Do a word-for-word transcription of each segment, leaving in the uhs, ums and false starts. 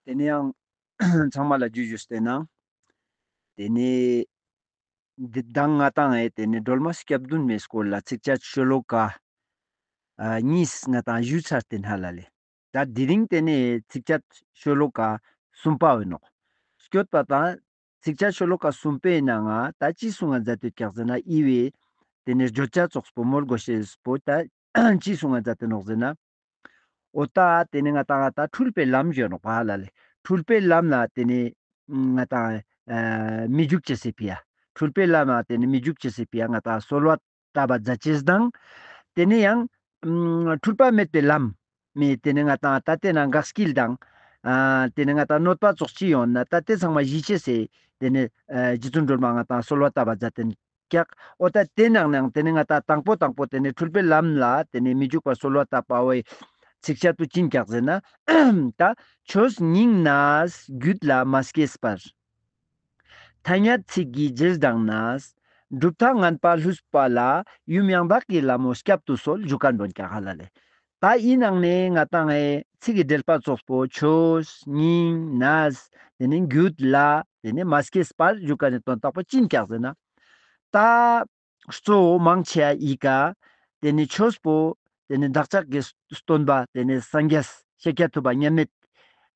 ཏེ་ནེ་ཡང་ཚང་མ་ལ་ཇུ་ཇུ་སྟེ་ནང་། ཏེ་ནེ་འདི་དང་ང་ཏང་ཨེ་ཏེ་ནེ་སྒྲོལ་མ་སྐྱབས་གདུང་མའི་སྐོར་ལ་ཚིགས་བཅད་ཤོ་ལོ་ཀ་ཨ་གཉིས་ང་ཏང་ཞུ་ཚར་ཏེ་ཧ་ལ་ལེ། ད་དེ་རིང་ཏེ་ནེ་ཚིགས་བཅད་ཤོ་ལོ་ཀ་གསུམ་པ་བོ་ཨིན་ནོག། སྐྱོད་པ་དང་ཚིགས་བཅད་ཤོ་ལོ་ཀ་གསུམ་པའི་ནང་ང་ད་ཅི་གསུང་ང་མཛད་དེ་ཀྱག་ཟེར་ན་ཨི་བེ་ཏེ་ནེ་བརྗོད་བྱ་ཙོགས་པོ་མོལ་གོ་ཤེས་པོ་ད་ཅི་གསུང་ང་མཛད་དེ་ནོག་ཟེར་ན། འོ་ད་ཏེ་ནེ་ང་ཏང་ད་འཁྲུལ་པའི་ལམ་ཞུ་ནོག་པ་ཧ་ལ་ལེ། འཁྲུལ་པའི་ལམ་ལ་ཏེ་ནེ་ང་ཏང་ཨ་མི་འཇུག་ཅེས་སི་ཕི་ཡ། འཁྲུལ་པའི་ལམ་ལ་ཏེ་ནེ་མི་འཇུག་ཅེས་སི་ཕི་ཡ་ང་ཏང་གསོལ་བ་བཏབ་པ་མཛད་ཅེས་དང་། ཏེ་ནེ་ཡང་ཨ་འཁྲུལ་པ་མེད་པའི་ལམ། མི་ཏེ་ནེ་ང་ཏང་ད་ཏེ་ན་འགག་སྐྱིལ་དང་། ཨ་ཏེ་ནེ་ང་ཏང་གནོད་པ་ཙོགས་ཅི་ཡོང་ན་ད་ཏེ་ཚང་མ་ཞི་ཅེས་སི་ཏེ་ནེ་ཨ་རྗེ་བཙུན་སྒྲོལ་མ་ང་ཏང་གསོལ་བ་བཏབ་པ་མཛད་དེ་ཀྱག། འོ་ད་ཏེ་ནང་ནང་ཏེ་ནེ་ང་ཏང་དང་པོ་དང་པོ་ཏེ་ནེ་འཁྲུལ་པའི་ལམ་ལ་ཏེ་ནེ་མི་འཇུག་པ་གསོལ་བ་བཏབ་པ་བོའི་ཚིགས་བཅད་དུ་ཅི་ཨིན་ཀྱག་ཟེར་ན། ད་ཆོས་སྙིང་ནས་རྒྱུད་ལ་མ་སྐྱེས་པར། ཐ་སྙད་ཚིག་གི་རྗེས་འབྲང་ནས། གྲུབ་མཐའ་ངན་པ་ལྷུས་པ་ལ། ཡུམ་ཡང་དག་གི་ལམ་མོ་བསྐྱབ་ཏུ་གསོལ། ཞུ་ཁན་བོ་ཨིན་ཀྱག་ཧ་ལ་ལེ། ད་ཨི་ནང་ནེ་ང་ཏང་ཨེ་ཚིག་གི་འགྲེལ་པ་ཙོགས་པོ་ཆོས་སྙིང་ནས་ཏེ་ནེ་རྒྱུད་ལ་ཏེ་ནེ་མ་སྐྱེས་པར་ཞུ་ཁན་ནི་དོན་དག་པོ་ཅི་ཨིན་ཀྱག་ཟེར་ན། ད་གཙོ་བོ་མང་ཆེ་བ་ཨི་ཀ་ཏེ་ནེ་ཆོས་པོ་ཏེ་ནེ་བདག་ཅག་གི་སྟོན་པ་ཏེ་ནེ་སངས་རྒྱས་ཤཱཀྱ་ཐུབ་པ་མཉམ་མེད་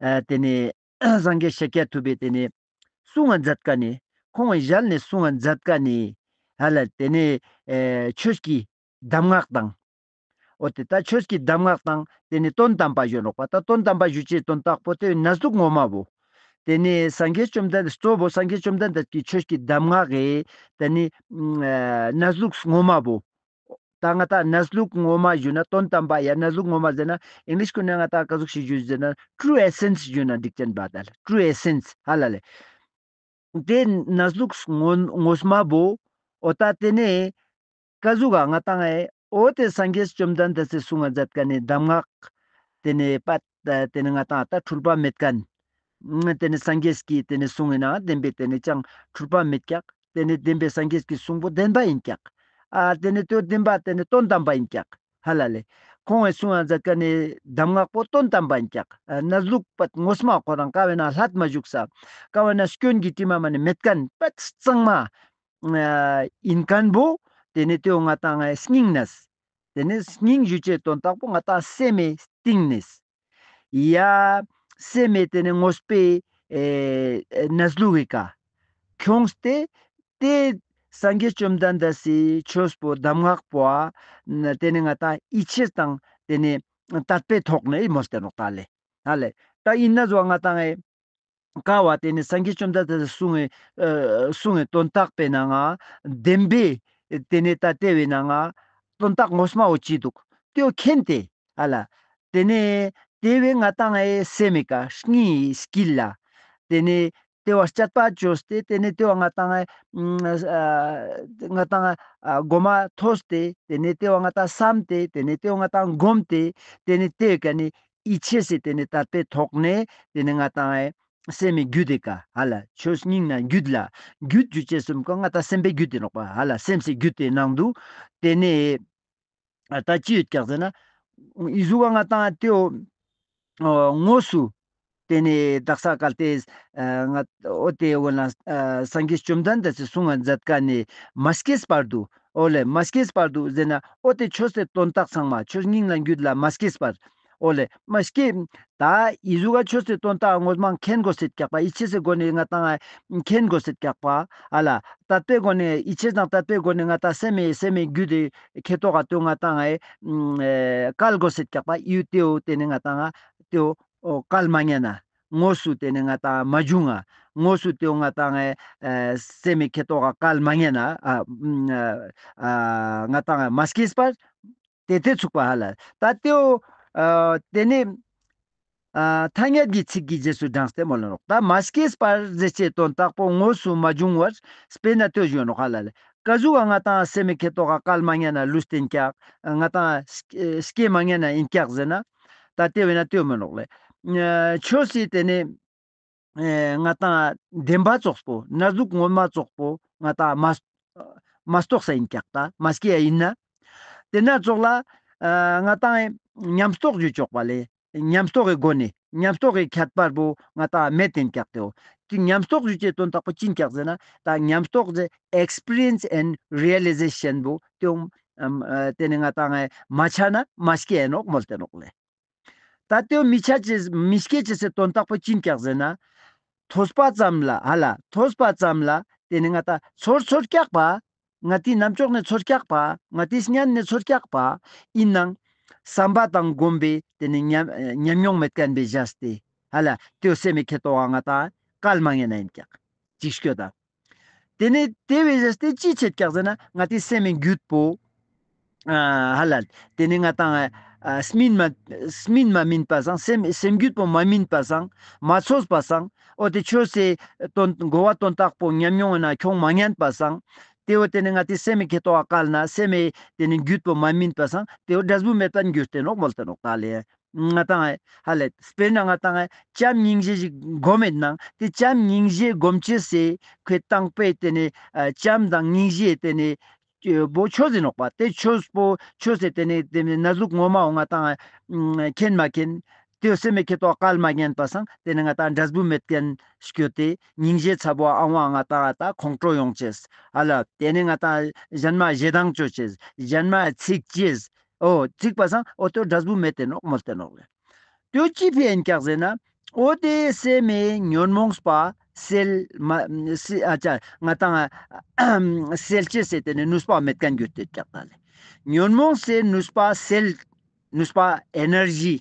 ཨ་ཏེ་ནེ་སངས་རྒྱས་ཤཱཀྱ་ཐུབ་པའི་ཏེ་ནེ་གསུང་ང་མཛད་ཁན་ནི་ཁོང་གི་ཞལ་ནེ་གསུང་ང་མཛད་ཁན་ནི་ཧ་ལ་ཏེ་ནེ་ཨེ་ཆོས་ཀྱི་གདམས་ངག་དང་། འོ་ཏེ་ད་ཆོས་ཀྱི་གདམས་ངག་དང་ཏེ་ནེ་དོན་དམ་པ་ཞུ་ནོག་པ། ད་དོན་དམ་པ་ཞུ་ཅེས་དོན་དག་པོ་ཏེ་གནས་ལུགས་ངོ་མ་བོ། ཏེ་ནེ་སངས་རྒྱས་བཅོམ་ལྡན་གཙོ་བོ་སངས་རྒྱས་བཅོམ་ལྡན་འདས་ཀྱི་ཆོས་ཀྱི་གདམས་ངག་གི་ཏེ་ནེ་ཨ་གནས་ལུགས་ངོ་མ་བོ། ད་ང་ཏང་གནས་ལུགས་ངོ་མ་ཞུ་ན་དོན་དམ་པ་ཡ་གནས་ལུགས་ངོ་མ་ཟེར་ན་ཨིང་ལིཤ་ཀུན་ནེ་ང་ཏང་ཀ་ཟུག་ཞིག་ཞུ་ཟེར་ན་ཊྲུ་ཨེ་སེནས་ཞུ་ན་འགྲིག་ཅན་པ་ད་ཊྲུ་ཨེ་སེནས་ཧ་ལ་ལེ། ཏེ་གནས་ལུགས་ངོ་ངོ་མ་བོ། འོ་ད་ཏེ་ནེ་ཀ་ཟུག་ག་ང་ཏང་ཨེ་འོ་ཏེ་སངས་རྒྱས་བཅོམ་ལྡན་འདས་སི་གསུང་ང་མཛད་ཁན་ནི་གདམས་ངག་ཏེ་ནེ་པ་ཏེ་ནེ་ང་ཏང་ད་འཁྲུལ་པ་མེད་ཁན། ཏེ་ནེ་སངས་རྒྱས་ཀྱི་ཏེ་ནེ་གསུང་ངི་ནང་བདེན་པའི་ཏེ་ནེ་ཅང་འཁྲུལ་པ་མེད་ཀྱག། ཏེ་ནེ་བདེན་པའི་སངས་རྒྱས་ཀྱི་གསུང་པོ་བདེན་པ་ཨིན་ཀྱག། ཨ་ཏེ་ནེ་ཏེ་བོ་བདེན་པ་ཏེ་ནེ་དོན་དམ་པ་ཨིན་ཀྱག་ཧ་ལ་ལེ། ཁོང་གི་གསུང་ང་མཛད་ཁན་ནི་གདམས་ངག་པོ་དོན་དམ་པ་ཨིན་ཀྱག། ཨ་གནས་ལུགས་པ་ངོ་མ་ཁོ་རང་ཀ་བོའི་ནང་ལྷད་མ་ཞུགས་ས། ཀ་བོའི་ནང་སྐྱོན་གྱི་དྲི་མ་མ་ནེ་མེད་ཁན་པ་གཙང་མ་ཨ་ཨིན་ཁན་བོ། ཏེ་ནེ་ཏེ་བོ་ང་ཏང་ཨེ་སྙིང་ནས། ཏེ་ནེ་སྙིང་ཞུ་ཅེས་དོན་དག་པོ་ང་ཏང་སེམས་མི་གཏིང་ནས། ཡ་སེམས་མི་ཏེ་ནེ་ངོས་པོའི་ཨེ་གནས་ལུགས་ཀྱི་ཀ་ཁྱོངས་ཏེ་ཏེ་སངས་རྒྱས་བཅོམ་ལྡན་འདས་སི་ཆོས་པོ་གདམས་ངག་པོ་ཨ་ཏེ་ནེ་ང་ཏང་ཡིད་ཆེས་དང་ཏེ་ནེ་དད་པའི་ཐོག་ནེ་མོལ་ཏེ་ནོག་ད་ལེ། ཧ་ལེ། ད་ཨིན་ན་ཟོ་ང་ཏང་ཨེ་ཀ་བོ་ཏེ་ནེ་སངས་རྒྱས་བཅོམ་ལྡན་འདས་སི་གསུང་ངི་ཨ་གསུང་ངི་དོན་དག་པོའི་ནང་ང་བདེན་པའི་ཏེ་ནེ་ད་ཏེ་བོའི་ནང་ང་དོན་དག་ངོ་མ་བོ་ཅི་འདུག་ཏེ་བོ་མཁྱེན་ཏེ་ཨ་ལ། ཏེ་ནེ་ཏེ་བོའི་ང་ཏང་ཨེ་སེམས་མི་ཀ་སྙིང་གི་དཀྱིལ་ལ་ཏེ་ནེ་ཏེ་བོ་དཔྱད་པ་ཅོས་ཏེ་ཏེ་ནེ་ཏེ་བོ་ང་ཏང་ཨེ་ཨ་ང་ཏང་ཨ་གོ་མ་ཐོས་ཏེ་ཏེ་ནེ་ཏེ་བོ་ང་ཏང་བསམ་སྟེ་ཏེ་ནེ་ཏེ་བོ་ང་ཏང་སྒོམ་སྟེ་ཏེ་ནེ་ཏེ་བོའི་ཀ་ནེ་ཡིད་ཆེས་སི་ཏེ་ནེ་དད་པའི་ཐོག་ནེ་ཏེ་ནེ་ང་ཏང་ཨེ་སེམས་མི་རྒྱུད་དེ་ཀ་ཧ་ལ་ཆོས་སྙིང་ནས་རྒྱུད་ལ་རྒྱུད་ཞུ་ཅེས་སེམས་ཀ་ང་ཏང་སེམས་པའི་རྒྱུད་དེ་ནོག་པ་ཧ་ལ་སེམས་སི་རྒྱུད་དེ་ནང་དུ་ཏེ་ནེ་ཨ་ད་ཅི་ཡོད་ཀྱག་ཟེར་ན་ཨི་ཟུག་ག་ང་ཏང་ཏེ་བོ་ཨ་དངོས་སུ་ཏེ་ནེ་དག་ས་གལ་ཏེ་ཨ་ང་འོ་ཏེ་འོ་ན་ཨ་སངས་རྒྱས་བཅོམ་ལྡན་འདས་སི་གསུང་ང་མཛད་ཁན་ནི་མ་སྐྱེས་བར་དུ་འོ་ལེ་མ་སྐྱེས་བར་དུ་ཟེར་ན་འོ་ཏེ་ཆོས་སི་དོན་དག་ཚང་མ་ཆོས་སྙིང་ལ་རྒྱུད་ལ་མ་སྐྱེས་བར་འོ་ལེ་མ་སྐྱེས་ད་ཨི་ཟུག་ག་ཆོས་སི་དོན་དག་ངོ་མ་མཁྱེན་དགོས་སེད་ཀྱག་པ་ཡིད་ཆེས་སི་སྒོ་ནེ་ང་ཏང་ཨ་མཁྱེན་དགོས་སེད་ཀྱག་པ་ཨ་ལ་དད་པའི་སྒོ་ནེ་ཡིད་ཆེས་དང་དད་པའི་སྒོ་ནེ་ང་ཏང་སེམས་མི་སེམས་མི་རྒྱུད་དེ་ཁེ་ཏོག་ག་ཏེ་བོ་ང་ཏང་ཨེ་ཨེ་བཀལ་དགོས་སེད་ཀྱག་པ་ཡུ་ཏེ་བོ་ཏེ་ནེ་ང་ཏང་ཨ་ཏེ་བོ་འོ་བཀལ་མ་ཉན་ན། དངོས་སུ་ཏེ་ནེ་ང་ཏང་མ་བྱུང་ང་། དངོས་སུ་ཏེ་བོ་ང་ཏང་ཨེ་ཨེ་སེམས་མི་ཁེ་ཏོག་ག་བཀལ་མ་ཉན་ན་ཨ་ཨ་ང་ཏང་ཨེ་མ་སྐྱེས་པར་ཏེ་ཏེ་ཚུགས་པ་ཧ་ལ། ད་ཏེ་བོ་ཨ་ཏེ་ནེ་ཨ་ཐ་སྙད་ཀྱི་ཚིག་གི་རྗེས་སུ་འབྲངས་ཏེ་མོལ་ལ་ནོག། ད་མ་སྐྱེས་པར་ཟེར་ཅེས་དོན་དག་པོ་དངོས་སུ་མ་བྱུང་བར་དཔེར་ན་ཏེ་བོ་ཞུ་ནོག་ཧ་ལ་ལེ། ཀ་ཟུག་ག་ང་ཏང་སེམས་མི་ཁེ་ཏོག་ག་བཀལ་མ་ཉན་ན་ལུས་ཏེན་ཀྱག། ང་ཏང་སྐྱེ་སྐྱེ་མ་ཉན་ན་ཨིན་ཀྱག་ཟེར་ན། ད་ཏེ་བོ་ན་ཏེ་བོ་མི་ནོག་ལེ། ཨ་ཆོས་སི་ཏེ་ནེ་ཨེ་ང་ཏང་བདེན་པ་ཙོགས་པོ་གནས་ལུགས་ངོ་མ་ཙོགས་པོ་ང་ཏང་མ་མ་རྟོགས་ས་ཨིན་ཀྱག་ད་མ་སྐྱེ་ཡ་ཨིན་ན། ཏེ་ན་ཙོགས་ལ་ཨ་ང་ཏང་ཉམས་རྟོགས་ཞུ་ཆོག་པ་ལེ། ཉམས་རྟོགས་སི་སྒོ་ནེ་ ཉམས་རྟོགས་ཀྱི་ཁྱད་པར་པོ་ང་ཏང་མེད་དེན་ཀྱག་ཏེའོ། ཏེ་ཉམས་རྟོགས་ཞུ་ཅེས་དོན་དག་པོ་ཅི་ཨིན་ཀྱག་ཟེར་ན་ད་ཉམས་རྟོགས་ཟེར་experience and realization པོ་ཏེའོ། ཨམ་ཨ་ཏེ་ནེ་ང་ཏང་ཨེ་མ་ཆ་ན་མ་སྐྱེ་ཨིན་ནོག་མོལ་ཏེ་ནོག་ལེ། ད་ཏེའོ་མི་ཆ་ཅེས་མི་སྐྱེ་ཅེས་སི་དོན་དག་པོ་ཅི་ཨིན་ཀྱག་ཟེར་ན། ཐོས་པ་ཙམ་ལ་ཧ་ལ་ཐོས་པ་ཙམ་ལ་ཏེ་ནེ་ང་ཏང་ཚོར་ཚོར་ཀྱག་པ། ང་ཏིའི་རྣམ་ཅོག་ནེ་ཚོར་ཀྱག་པ། ང་ཏིའི་སྙན་ནེ་ཚོར་ཀྱག་པ། ཨིན་ནའང་བསམ་པ་དང་སྒོམ་པའི་ཏེ་ནེ་ཉམས་ཉམས་མྱོང་མེད་ཁན་བོའེ་བཞག་སྟེ་ཧ་ལ་ཏེའོ་སེམས་མི་ཁེ་ཏོག་ག་ང་ཏང་ཀལ་མ་ཉན་ན་ཨིན་ཀྱག་ཅིག་སྐྱོད་ད། ཏེ་ནེ་ཏེ་བོའེ་བཞག་སྟེ་ཅི་ཆེད་ཀྱག་ཟེར་ན་ང་ཏིའི་སེམས་མི་རྒྱུད་པོ་ཨ་ཧ་ལ་ཏེ་ནེ་ང་ཏང་ཨ་སྨིན་མ་སྨིན་མ་སྨིན་པ་སང་སེམས་སེམས་རྒྱུད་པོ་མ་སྨིན་པ་སང་མ་ཚོས་པ་སང་འོ་ཏེ་ཆོས་སི་དོན་གོ་བ་དོན་དག་པོ་ཉམས་མྱོང་ན་ཁྱོང་མ་ཉན་པ་སང་ཏེའོ་ཏེ་ནེ་ང་ཏིའི་སེམས་མི་ཁེ་ཏོག་ག་ཀལ་ན་སེམས་མི་ཏེ་ནེ་རྒྱུད་པོ་མ་སྨིན་པ་སང་ཏེའོ་འབྲས་བུ་མེད་པ་གྱུར་ཏེ་ནོག་མོལ་ཏེ་ནོག་ད་ལེ། ང་ཏང་ཧ་ལ་དཔེར་ན་ང་ཏང་བྱམས་སྙིང་རྗེ་ཞིག་སྒོམ་མེད་ནའང་ཏེ་བྱམས་སྙིང་རྗེ་སྒོམ་ཅེས་སི་ཁོའི་བཏང་པའི་ཏེ་ནེ་ཨ་བྱམས་དང་སྙིང་རྗེ་ཏེ་ནེ་བོ་ཆོས་ཨིན་ནོག་པ། ཏེ་ཆོས་པོ་ཆོས་སི་ཏེ་ནེ་ཏེ་ནེ་གནས་ལུགས་ངོ་མ་བོ་ང་ཏང་མཁྱེན་མ་མཁྱེན་ཏེའོ་སེམས་མི་ཁེ་ཏོག་ག་ཀལ་མ་ཉན་པ་སང་ཏེ་ནེ་ང་ཏང་འབྲས་བུ་མེད་ཁན་སྐྱོད་དེ་སྙིང་རྗེ་ཚ་བོ་ཨ་བོ་ང་ཏང་ད་ཁོང་ཁྲོ་ཡོང་ཅེས་ཧ་ལ་ཏེ་ནེ་ང་ཏང་གཞན་མ་ཞེ་སྡང་ཅོ་ཅེས་གཞན་མ་ཚིག་ཅེས། འོ་ཚིག་པ་སང་འོ་ཏེའོ་འབྲས་བུ་མེད་ཏེ་ནོག་མོལ་ཏེ་ནོག་ལེ། ཏེའོ་ཅི་ཕིའ་ཨིན་ཀྱག་ཟེར་ན་འོ་ཏེ་སེམས་མི་ཉོན་མོངས་པ་སེལ་མ་སེ་ཨ་ཅག་ང་ཏང་སེལ་ཅེས་སི་ཏེ་ནེ་ནུས་པ་མེད་ཁན་གྱུར་ཏེ་ཀྱག་ད་ལེ། ཉོན་མོངས་སི་ནུས་པ་སེལ་ནུས་པ་ཨེ་ནར་ཇི་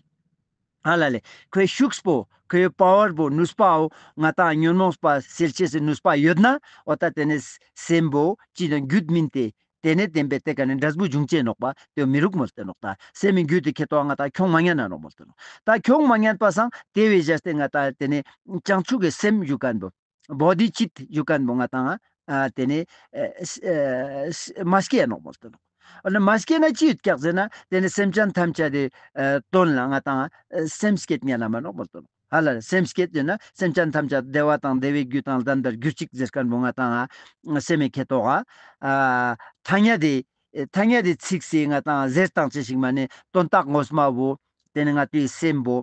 ཧ་ལ་ལེ་ཁོའི་ཤུགས་པོ་ཁོའི་པ་ཝར་པོ་ནུས་པའོ་ང་ཏང་ཉོན་མོངས་པ་སེལ་ཅེས་སི་ནུས་པ་ཡོད་ན་འོ་ད་ཏེ་ནེ་སེམས་པོ་ཅི་དང་རྒྱུད་སྨིན་ཏེ། ཏེ་ནེ་བརྟེན་པའི་ཏེ་ཀ་ནེ་འབྲས་བུ་འབྱུང་ཅེས་ནོག་པ་ཏེའོ་མི་རུག་མོལ་ཏེ་ནོག་ད། སེམས་མི་རྒྱུད་དི་ཁེ་ཏོག་ག་ང་ཏང་ཁྱོང་མ་ཉན་ན་ནོག་མོལ་ཏེ་ནོག། ད་ཁྱོང་མ་ཉན་པ་སང་ཏེ་བོའེ་བཞག་སྟེ་ང་ཏང་ཏེ་ནེ་བྱང་ཆུབ་ཀྱི་སེམས་ཞུ་ཁན་བོ་བོ་དྷི་ཅིཏ་ཞུ་ཁན་བོ་ང་ཏང་ཨ་ཏེ་ནེ་ཨ་ཨ་མ་སྐྱེ་ནོག་མོལ་ཏེ་ནོག། འོ་ན་མ་སྐྱེ་ན་ཅི་ཡོད་ཀྱག་ཟེར་ན་ཏེ་ནེ་སེམས་ཅན་ཐམས་ཅད་དི་ཨ་དོན་ལ་ང་ཏང་ཨ་སེམས་བསྐྱེད་ཉན་ན་མ་ནོག་མོལ་ཏེ་ནོག། ཧ་ལ་སེམས་བསྐྱེད་ཟེར་ན་སེམས་ཅན་ཐམས་ཅད་བདེ་བ་དང་བདེ་བའི་རྒྱུ་དང་ལྡན་པར་གྱུར་ཅིག་ཟེར་ཁན་བོ་ང་ཏང་ཨ་སེམས་མི་ཁེ་ཏོག་ག་ཨ་ཐ་སྙད་དི་ཐ་སྙད་དི་ཚིག་སི་ང་ཏང་ཟེར་སྟངས་ཅི་ཞིག་མ་ནེ་དོན་དག་ངོ་མ་བོ་ཏེ་ནེ་ང་ཏིའི་སེམས་པོ་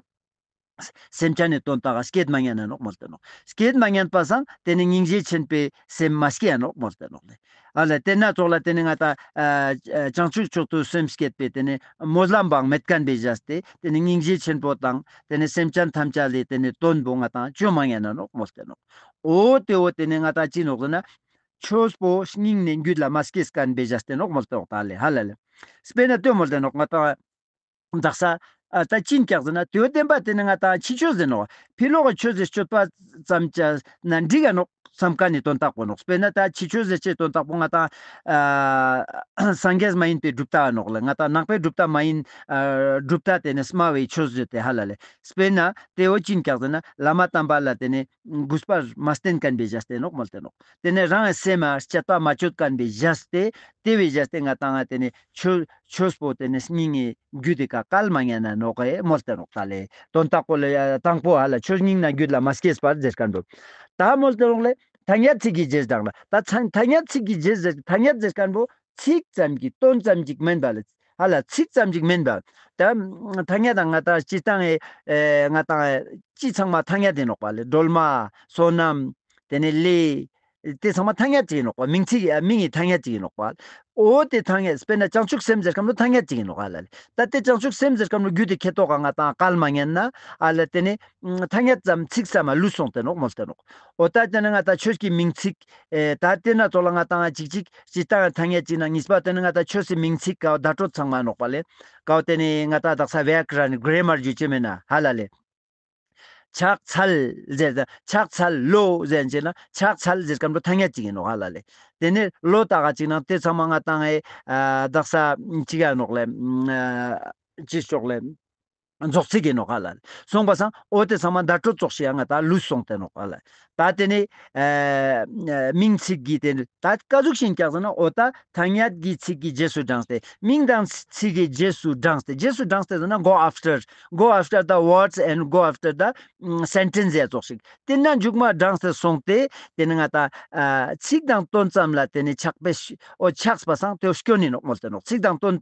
སེམས་ཅན་ནི་དོན་དག་ག་བསྐྱེད་མ་ཉན་ན་ནོག་མོལ་ཏེ་ནོག། བསྐྱེད་མ་ཉན་པ་སང་ཏེ་ནེ་སྙིང་རྗེ་ཆེན་པོའི་སེམས་མ་སྐྱེ་ཡ་ནོག་མོལ་ཏེ་ནོག་ལེ། ཨ་ལ་ཏེ་ན་ཙོགས་ལ་ཏེ་ནེ་ང་ཏང་ཨ་བྱང་ཆུབ་མཆོག་ཏུ་སེམས་བསྐྱེད་པའི་ཏེ་ནེ་སྨོན་ལམ་བང་མེད་ཁན་བོའེ་བཞག་སྟེ་ཏེ་ནེ་སྙིང་རྗེ་ཆེན་པོ་དང་ཏེ་ནེ་སེམས་ཅན་ཐམས་ཅད་ལ་ཏེ་ནེ་དོན་བོ་ང་ཏང་ཅོ་མ་ཉན་ན་ནོག་མོལ་ཏེ་ནོག། འོ་ཏེ་འོ་ཏེ་ནེ་ང་ཏང་ཅི་ནོག་ཟེར་ན་ཆོས་པོ་སྙིང་ནེ་རྒྱུད་ལ་མ་སྐྱེས་ཁན་བོའེ་བཞག་སྟེ་ནོག་མོལ་ཏེ་ནོག་ད་ལེ། ཧ་ལ་ལེ། སྤེར་ན་ཏེ་མོལ་ཏེ་ནོག་ང་ཏང་དག་ས་ཨ་ད་ཅི་ཨིན་ཀྱག་ཟེར་ན་ཏེ་བོ་བདེན་པ་ཏེ་ནེ་ང་ཏང་ཕྱི་ཆོས་ཟེར་ནོག། ཕྱི་ལོགས་ཀྱི་ཆོས་ཟེར་སྤྱོད་པ་ཙམ་ཅ་ན་འགྲིག་ག་ནོག་བསམ་ཁན་ནི་དོན་དག་པོ་ནོག། སྤེར་ན་ད་ཕྱི་ཆོས་ཟེར་ཅེས་དོན་དག་པོ་ང་ཏང་ཨ་སངས་རྒྱས་མ་ཡིན་པའི་གྲུབ་མཐའ་ནོག་ལེ། ང་ཏང་ནང་པའི་གྲུབ་མཐའ་མ་ཡིན་ཨ་གྲུབ་མཐའ་ཏེ་ནེ་སྨྲ་བའི་ཆོས་ཟེར་ཏེ་ཧ་ལ་ལེ། སྤེར་ན་ཏེ་བོ་ཅི་ཨིན་ཀྱག་ཟེར་ན་བླ་མ་དམ་པ་ལ་ཏེ་ནེ་གུས་པ་མ་བསྟེན་ཁན་བོའེ་བཞག་སྟེ་ནོག་མོལ་ཏེ་ནོག། ཏེ་ནེ་རང་སེམས་མ་དཔྱད་པ་མ་ཅོ་ཁན་བོའེ་བཞག་སྟེ་ཏེ་བོའེ་བཞག་སྟེ་ང་ཏང་ཏེ་ནེ་ཆོས་ཆོས་པོ་ཏེ་ནེ་སྙིང་ངི་རྒྱུད་དི་ཀ་ཀལ་མ་ཉན་ན་ནོག་ག་མོལ་ཏེ་ནོག་ད་ལེ། དོན་དག་པོ་ལ་དང་པོ་ཧ་ལ་ཆོས་སྙིང་ནེ་རྒྱུད་ལ་མ་སྐྱེས་པར་ཟེར་ཁན་བོ། ད་མོལ་ཏེ་ནོག་ལེ། ཐ་སྙད་ཚིག་གི་རྗེས་འབྲང་ལ། ད་ཐ་ཐ་སྙད་ཚིག་གི་རྗེས་ཟེར་ཐ་སྙད་ཟེར་ཁན་བོ་ཚིག་ཙམ་གྱི་དོན་ཙམ་ཅིག་མེན་པ་ལེ། ཧ་ལ་ཚིག་ཙམ་ཅིག་མེན་པ། ད་ཐ་སྙད་དང་ང་ཏང་སྤྱིར་བཏང་ཨེ་ང་ཏང་ཅི་ཚང་མ་ཐ་སྙད་ཨིན་ནོག་པ་ལེ། སྒྲོལ་མ། བསོད་ནམས། ཏེ་ནེ་ལས། ཏེ་ཚང་མ་ཐ་སྙད་ཅིག་ཨིན་ནོག་པ། མིང་ཚིག་ཨ་མིང་གི་ཐ་སྙད་ཅིག་ཨིན་ནོག་པ། འོ་ཏེ་ཐ་སྙད་སྤེར་ན་བྱང་ཆུབ་སེམས་ཟེར་ཁན་བོ་ཐ་སྙད་ཅིག་ཨིན་ནོག་ཧ་ལ་ལེ། ད་ཏེ་བྱང་ཆུབ་སེམས་ཟེར་ཁན་བོ་རྒྱུད་དི་ཁེ་ཏོག་ག་ང་ཏང་ཀལ་མ་ཉན་ན་ཨ་ལ་ཏེ་ནེ་ཐ་སྙད་ཙམ་ཚིག་ཙམ་མ་ལུས་སོང་སྟེ་ནོག་མོལ་ཏེ་ནོག། འོ་ད་ཏེ་ནེ་ང་ཏང་ཆོས་ཀྱི་མིང་ཚིག་ཨེ་ད་ཏེ་ན་ཙོགས་ལ་ང་ཏང་ཅིག་ཅིག་སྤྱིར་བཏང་ཐ་སྙད་ཅིག་ནང་གཉིས་པ་ཏེ་ནེ་ང་ཏང་ཆོས་སི་མིང་ཚིག་ག་བརྡ་སྤྲོད་ཚང་མ་ནོག་པ་ལེ། ག་ཏེ་ནེ་ང་ཏང་དག་ས་བྱཱ་ཀ་ར་ཎ་གྲེ་མར་ཞུ་ཅེས་མེན་ན་ཧ་ལ་ལེ། ཕྱག་འཚལ་ཟེར་ཏེ་ཕྱག་འཚལ་ལོ་ཟེར་ཅེ་ན་ཕྱག་འཚལ་ཟེར་ཁན་བོ་ཐ་སྙད་ཅིག་ཨིན་ནོག་ཧ་ལ་ལེ། ཏེ་ནེ་ལོ་ད་ག་ཅིག་ནང་ཏེ་ཚང་མ་ང་ཏང་ཨེ་ཨ་དག་ས་ཅིག་ཨིན་ནོག་ལེ། ཨ་ཅི་ཙོགས་ལེ། རྫོགས་ཚིག་ཨིན་ནོག་ཧ་ལ་ལེ། སོང་པ་སང་འོ་ཏེ་ཚང་མ་བརྡ་སྤྲོད་ཙོགས་ཤིག་ཡང་ང་ཏང་ལུས་སོང་སྟེ་ནོག་ཧ་ལ་ལེ། ད་ཏེ་ནེ་ཨ་མིང་ཚིག་གི་ཏེ་ནེ་ད་ཀ་ཟུག་ཤིག་ཨིན་ཀྱག་ཟེར་ན་འོ་ད་ཐ་སྙད་ཀྱི་ཚིག་གི་རྗེས་སུ་འབྲངས་ཏེ་མིང་དང་ཚིག་གི་རྗེས་སུ་འབྲངས་ཏེ་རྗེས་སུ་འབྲངས་ཏེ་ཟེར་ན་go after, go after the words and go after the ཨམ་sentence ཡ་ཙོགས་ཤིག། ཏེ་ན་མཇུག་མ་འབྲངས་ཏེ་སོང་སྟེ་ཏེ་ནེ་ང་ཏང་ཨ་ཚིག་དང་དོན་ཙམ་ལ་ཏེ་ནེ་ཆགས་པའི་འོ་ཆགས་པ་སང་ཏེ་སྐྱོན་ཨིན་ནོག་མོལ་ཏེ་ནོག། ཚིག་དང་དོན་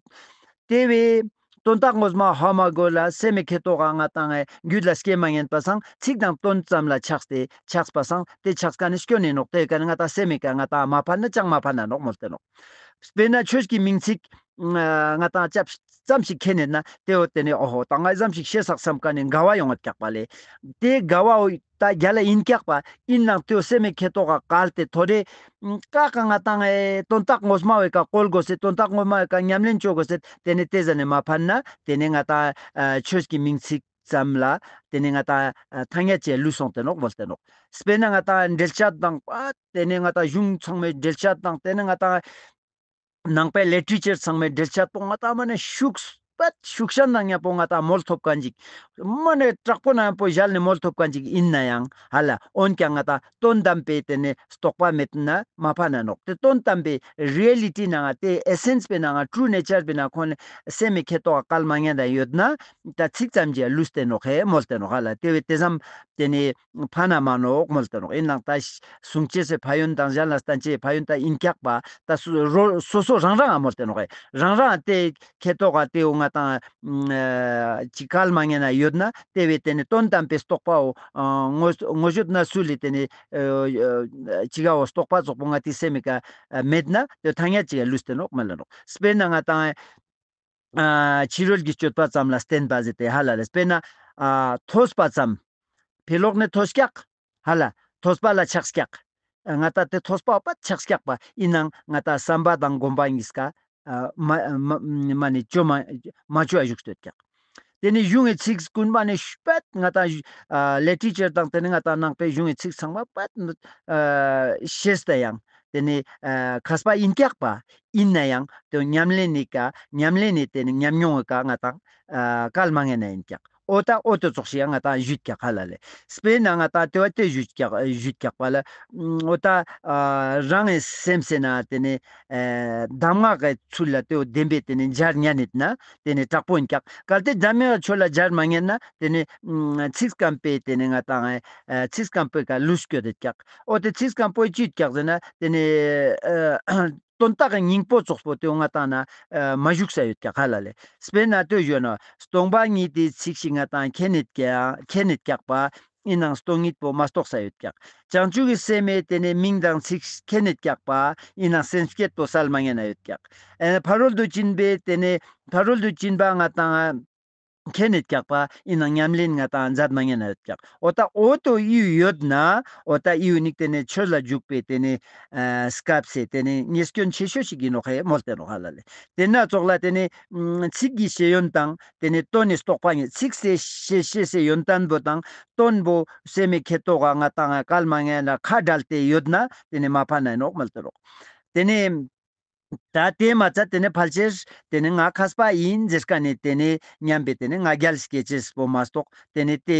ཏེ་བོའེ་ དོན་དག་ངོ་མ་ཧ་མ་གོ་ལ་སེམས་མི་ཁེ་ཏོག་ག་ང་ཏང་ངི་རྒྱུད་ལ་སྐྱེ་མ་ཉན་པ་སང་ཚིག་དང་དོན་ཙམ་ལ་ཆགས་ཏེ་ཆགས་པ་སང་དེ་ཆགས་ཁན་ནི་སྐྱོན་ཨིན་ནོག། དེ་ཀ་ནི་ང་ཏང་སེམས་མི་ཀ་ང་ཏང་མ་ཕན་ན་ཅང་མ་ཕན་ན་ནོག་མོལ་ཏེ་ནོག། དཔེར་ན་ཆོས་ཀྱི་མིང་ཚིག་ང་ཏང་ཙམ་ཞིག་ཁྱེར་ནེ་ན་དེ་བོ་དེ་ནི་ཨོ་ཧོ་ད་ང་ཙམ་ཞིག་ཤེས་སག་སམ་ཁན་ནི་དགའ་བ་ཡོང་ངད་ཀྱག་པ་ལེ། དེ་དགའ་བ་འོ་ད་རྒྱལ་ལ་ཨིན་ཀྱག་པ་ཨིན་ནང་དེ་བོ་སེམས་མི་ཁེ་ཏོག་ག་བཀལ་ཏེ་ཐོ་རེ་ཀ་ཀ་ང་ཏང་ངི་དོན་དག་ངོ་མ་བོའི་ཀ་བཀོལ་དགོས་སེ་དོན་དག་ངོ་མ་བོའི་ཀ་ཉམས་ལེན་ཅོ་དགོས་སེ་དེ་ནི་དེ་ཟ་ནེ་མ་ཕན་ན་དེ་ནི་ང་ཏང་ཆོས་ཀྱི་མིང་ཚིག་ཙམ་ལ་དེ་ནི་ང་ཏང་ཐ་སྙད་ཅིག་ལུས་སོང་སྟེ་ནོག་མོལ་ཏེ་ནོག། དཔེར་ན་ང་ཏང་འགྲེལ་བཤད་དང་པ་དེ་ནི་ང་ཏང་གཞུང་ཚང་མའི་འགྲེལ་བཤད་དང་དེ་ནི་ང་ཏང་ནང་པའི་ལི་ཊི་ཅར་ཚང་མའི་འགྲེལ་བཤད་པོ་ང་ཏང་མ་ནེ་ཤུགས་པད་ཤུགས་ཤན་དང་མཉམ་པོ་ང་ཏང་མོལ་ཐོབ་ཁན་ཅིག་མ་ནེ་དྲག་པོ་ནང་པོ་ཞལ་ནེ་མོལ་ཐོབ་ཁན་ཅིག་ཨིན་ན་ཡང་ཧ་ལ་འོན་ཀྱང་ང་ཏང་དོན་དམ་པའི་དེ་ནི་རྟོགས་པ་མེད་ན་མ་ཕན་ན་ནོག། དེ་དོན་དམ་པའི་རི་ཡེ་ལི་ཊི་ནང་ང་དེ་ཨེ་སེནས་པའི་ནང་ང་ཊྲུ་ནེ་ཅར་པའི་ནང་ཁོང་སེམས་མི་ཁེ་ཏོག་ག་བཀལ་མ་ཉན་ན་ཡོད་ན་ད་ཚིག་ཙམ་ཅིག་ལུས་ཏེ་ནོག་ཧེ་མོལ་ཏེ་ནོག་ཧ་ལ། དེ་བས་དེ་ཙམ་དེ་ནི་ཕན་ན་མ་ནོག་མོལ་ཏེ་ནོག། ཨིན་ནང་ད་གསུང་ཅེས་སི་ཕན་ཡོན་དང་གཞན་ལ་སྟན་ཅེས་ཕན་ཡོན་ད་ཨིན་ཀྱག་པ་ད་སོ་རོ་སོ་སོ་རང་རང་ང་མོལ་ཏེ་ནོག་ཧེ། རང་རང་དེ་ཁེ་ཏོག་ག་དེ་བོ་ང་ཏང་ཅིག་བཀལ་མ་ཉན་ན་ཡོད་ན་དེ་བས་དེ་ནི་དོན་དམ་པའི་རྟོགས་པའོ་ངོ་ངོ་ཤེས་ན་སུ་ལས་དེ་ནི་ཅིག་གའོ་རྟོགས་པ་ཙོགས་པོ་ང་ཏི་སེམས་མི་ཀ་མེད་ན་དེ་ཐ་སྙད་ཅིག་ལུས་ཏེ་ནོག་མོལ་ལ་ནོག། དཔེར་ན་ང་ཏང་ཨ་ཕྱི་རོལ་གྱི་སྤྱོད་པ་ཙམ་ལ་བརྟེན་པ་ཟེར་ཏེ་ཧ་ལ་ལེ། དཔེར་ན་ཨ་ཐོས་པ་ཙམ། ཕི་ལོག་ནེ་ཐོས་ཀྱག་ཧ་ལ། ཐོས་པ་ལ་ཆགས་ཀྱག། ང་ཏང་དེ་ཐོས་པ་པ་ཆགས་ཀྱག་པ་ཨིན་ནང་ང་ཏང་བསམ་པ་དང་སྒོམ་པ་གཉིས་ཀ་ཨ་མ་མ་མ་ནེ་ཅོ་མ་མ་ཅོ་ཡ་བཞུགས་སྟེ་ཡོད་ཀྱག། དེ་ནི་གཞུང་གི་ཚིག་ཀུན་པ་ནི་ཤུ་པད་ང་ཏང་ཨ་ལི་ཊི་ཅར་དང་དེ་ནི་ང་ཏང་ནང་པའི་གཞུང་གི་ཚིག་ཚང་མ་པད་ཨ་ཤེས་ཏེ་ཡང་དེ་ནི་ཨ་མཁས་པ་ཨིན་ཀྱག་པ། ཨིན་ན་ཡང་དེ་ཉམས་ལེན་ནི་ཀ་ཉམས་ལེན་ནི་དེ་ནི་ཉམས་མྱོང་གི་ཀ་ང་ཏང་ཨ་བཀལ་མ་ཉན་ན་ཨིན་ཀྱག། འོ་ད་འོ་དེ་ཙོགས་ཤིག་ཡང་ང་ཏང་ཞུས་ཀྱག་ཧ་ལ་ལེ། དཔེར་ན་ང་ཏང་དེ་བ་དེ་ཞུས་ཀྱག་ཞུས་ཀྱག་པ་ལ། འོ་ད་ཨ་རང་གི་སེམས་སི་ནང་དེ་ནི་ཨ་གདམས་ངག་གི་ཚུལ་ལ་དེ་བོ་བདེན་པའི་དེ་ནི་སྦྱར་ཉན་ནེད་ན་དེ་ནི་དྲག་པོ་ཨིན་ཀྱག། གལ་ཏེ་གདམས་ངག་གི་ཆོས་ལ་སྦྱར་མ་ཉན་ན་དེ་ནི་ཨ་ཚིག་སྐམ་པོའི་དེ་ནི་ང་ཏང་ཨ་ཚིག་སྐམ་པོའི་ཀ་ལུས་སྐྱོད་དེད་ཀྱག། འོ་དེ་ཚིག་སྐམ་པོའི་ཅི་ཡོད་ཀྱག་ཟེར་ན་དེ་ནི་ཨ་དོན་དག་གི་སྙིང་པོ་ཙོགས་པོ་དེ་བོ་ང་ཏང་ན་ཨ་མ་བཞུགས་ས་ཡོད་ཀྱག་ཧ་ལ་ལེ། དཔེར་ན་དེ་ཞུ་ན་སྟོང་པ་ཉིད་དེ་ཚིག་ཞིག་ང་ཏང་མཁྱེན་ནེད་ཀྱག་མཁྱེན་ནེད་ཀྱག་པ། ཨིན་ནང་སྟོང་ཉིད་པོ་མ་རྟོགས་ས་ཡོད་ཀྱག། བྱང་ཆུབ་ཀྱི་སེམས་མེད་དེ་ནི་མིང་དང་ཚིག་མཁྱེན་ནེད་ཀྱག་པ། ཨིན་ནང་སེམས་བསྐྱེད་པོ་སལ་མ་ཉན་ན་ཡོད་ཀྱག། ཨེ་ཕ་རོལ་ཏུ་ཕྱིན་པའི་དེ་ནི་ཕ་རོལ་ཏུ་ཕྱིན་པ་ང་ཏང་མཁྱེན་ནེད་ཀྱག་པ། ཨིན་ནང་ཉམས་ལེན་ང་ཏང་མཛད་མ་ཉན་ན་ཡོད་ཀྱག། འོ་ད་འོ་དོ་ཨིའུ་ཡོད་ན་འོ་ད་ཨིའུ་ནི་དེ་ནི་ཆོས་ལ་འཇུག་པའི་དེ་ནི་ཨ་སྐབས་སི་དེ་ནི་ཉེས་སྐྱོན་ཆེ་ཤོས་ཤིག་ཨིན་ནོག་ཧེ་མོལ་ཏེ་ནོག་ཧ་ལ་ལེ། དེ་ན་ཙོགས་ལ་དེ་ནི་ཨ་ཚིག་གི་ཤེས་ཡོན་དང་དེ་ནི་དོན་ནི་རྟོགས་པ་ཉིད་ཚིག་སི་ཤེས་ཤེས་སི་ཡོན་ཏན་པོ་དང་དོན་པོ་སེམས་མི་ཁེ་ཏོག་ག་ང་ཏང་ང་བཀལ་མ་ཉན་ན་ཁ་བྲལ་ཏེ་ཡོད་ན་དེ་ནི་མ་ཕན་ན་ནོག་མོལ་ཏེ་ནོག། དེ་ནི་ད་དེ་མ་ཚད་དེ་ནི་ཕལ་ཆེར་དེ་ནི་ང་མཁས་པ་ཨིན་ཟེར་ཁན་ནི་དེ་ནི་མཉམ་པའི་དེ་ནི་ང་རྒྱལ་སྐྱེ་ཅེས་པོ་མ་གཏོགས་དེ་ནི་དེ་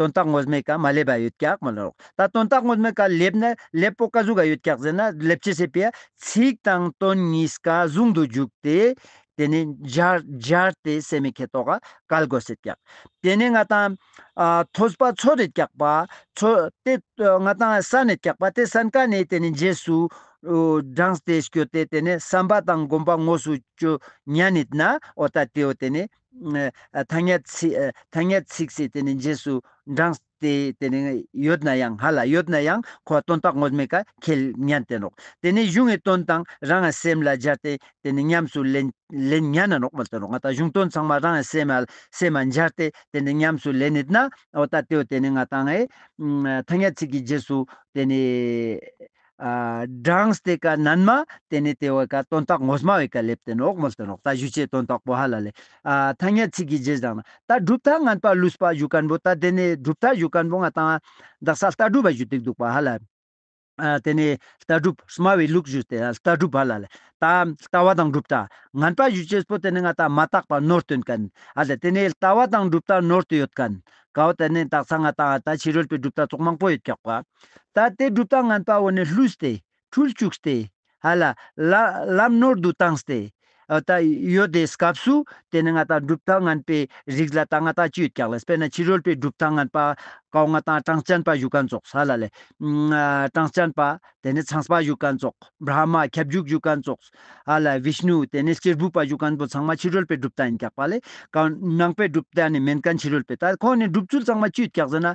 དོན་དག་ངོ་མའི་ཀ་མ་ལེབ་པ་ཡོད་ཀྱག་མོལ་ལ་ནོག། ད་དོན་དག་ངོ་མའི་ཀ་ལེབ་ན་ལེབ་པོ་ཀ་ཟུག་ག་ཡོད་ཀྱག་ཟེར་ན་ལེབ་ཅེས་སི་ཕི་ཡ་ཚིག་དང་དོན་གཉིས་ཀ་ཟུང་དུ་འཇུག་སྟེ་དེ་ནི་སྦྱར་སྦྱར་ཏེ་སེམས་མི་ཁེ་ཏོག་ག་བཀལ་དགོས་སེད་ཀྱག། དེ་ནི་ང་ཏང་ཨ་ཐོས་པ་ཚོར་རེད་ཀྱག་པ། ཚོ་དེ་ང་ཏང་སན་ནེད་ཀྱག་པ། དེ་སན་ཁན་ནི་དེ་ནི་རྗེས་སུ་འོ་འབྲངས་ཏེ་སྐྱོད་དེ་དེ་ནི་བསམ་པ་དང་སྒོམ་པ་དངོས་སུ་ཅོ་ཉན་ནེད་ན་འོ་ད་དེ་བོ་དེ་ནི་ཨ་ཐ་སྙད་ཚིག་ཨ་ཐ་སྙད་ཚིག་སི་དེ་ནི་རྗེས་སུ་འབྲངས་ཏེ་དེ་ནི་ཡོད་ན་ཡང་ཧ་ལ་ཡོད་ན་ཡང་ཁོ་དོན་དག་ངོ་མའི་ཀ་ཁེལ་ཉན་ཏེ་ནོག། དེ་ནི་གཞུང་གི་དོན་དང་རང་གི་སེམས་ལ་སྦྱར་ཏེ་དེ་ནི་ཉམས་སུ་ལེན་ལེན་ཉན་ན་ནོག་མོལ་ཏེ་ནོག། ང་ཏང་གཞུང་དོན་ཚང་མ་རང་གི་སེམས་ལ་སེམས་ལ་སྦྱར་ཏེ་དེ་ནི་ཉམས་སུ་ལེན་ནེད་ན་འོ་ད་དེ་བོ་དེ་ནི་ང་ཏང་ཨེ་ཐ་སྙད་ཚིག་གི་རྗེས་སུ་དེ་ནི་ཨ་འབྲངས་ཏེ་ཀ་ནན་མ་དེ་ནི་དེ་བོ་ཀ་དོན་དག་ངོ་མ་བོའི་ཀ་ལེབ་ཏེ་ནོག་མོལ་ཏེ་ནོག། ད་ཞུ་ཅེས་དོན་དག་པོ་ཧ་ལ་ལེ། ཨ་ཐ་སྙད་ཚིག་གི་རྗེས་དང་ན་ད་གྲུབ་མཐའ་ངན་པ་ལུས་པ་ཞུ་ཁན་བོ་ད་དེ་ནི་གྲུབ་མཐའ་ཞུ་ཁན་བོ་ང་ཏང་དག་ས་ལྟ་གྲུབ་པ་ཞུ་ཏེ་འདུག་པ་ཧ་ལ། ཨ་དེ་ནི་ལྟ་གྲུབ་སྨྲ་བའི་ལུགས་ཞུས་ཏེ་ལྟ་གྲུབ་ཧ་ལ་ལེ། ད་ལྟ་བ་དང་གྲུབ་མཐའ་ངན་པ་ཞུ་ཅེས་པོ་དེ་ནི་ང་ཏང་མ་དག་པ་ནོར་སྟོན་ཁན་ཧ་ལ་དེ་ནི་ལྟ་བ་དང་གྲུབ་མཐའ་ནོར་ཏེ་ཡོད་ཁན་ཀའོ་དེ་ནི་དག་ས་ང་ཏང་ད་ཕྱི་རོལ་པའི་གྲུབ་མཐའ་ཙོགས་མང་པོ་ཡོད་ཀྱག་པ། ད་དེ་གྲུབ་མཐའ་ངན་པ་བོ་ནི་ལུས་ཏེ་འཁྲུལ་བཅུག་སྟེ་ཧ་ལ་ལ་ལམ་ནོར་དུ་བཏང་སྟེ་ ཨ་ད་ཡོད་དེ་སྐབས་སུ་ཏེ་ནེ་ང་ཏང་གྲུབ་མཐའ་ངན་པའི་རིགས་ལ་ད་ང་ཏང་ཅི་ཡོད་ཀྱག་ལེ། དཔེར་ན་ཕྱི་རོལ་པའི་གྲུབ་མཐའ་ངན་པ་ཀའོ་ང་ཏང་གྲངས་ཅན་པ་ཞུ་མཁན་ཙོགས་ཧ་ལ་ལེ། ཨ་གྲངས་ཅན་པ་ཏེ་ནེ་ཚངས་པ་ཞུ་མཁན་ཙོགས། བྲཧྨ་ཁྱབ་འཇུག་ཞུ་མཁན་ཙོགས། ཧ་ལ་བིཤནུ་ཏེ་ནེ་གཅེར་བུ་པ་ཞུ་མཁན་པོ་ཚང་མ་ཕྱི་རོལ་པའི་གྲུབ་མཐའ་ཡིན་ཀྱག་པ་ལེ། ཀའོ་ནང་པའི་གྲུབ་མཐའ་ནི་མེན་མཁན་ཕྱི་རོལ་པའི། ད་ཁོང་ནི་སྒྲུབ་ཚུལ་ཚང་མ་ཅི་ཡོད་ཀྱག་ཟེར་ན།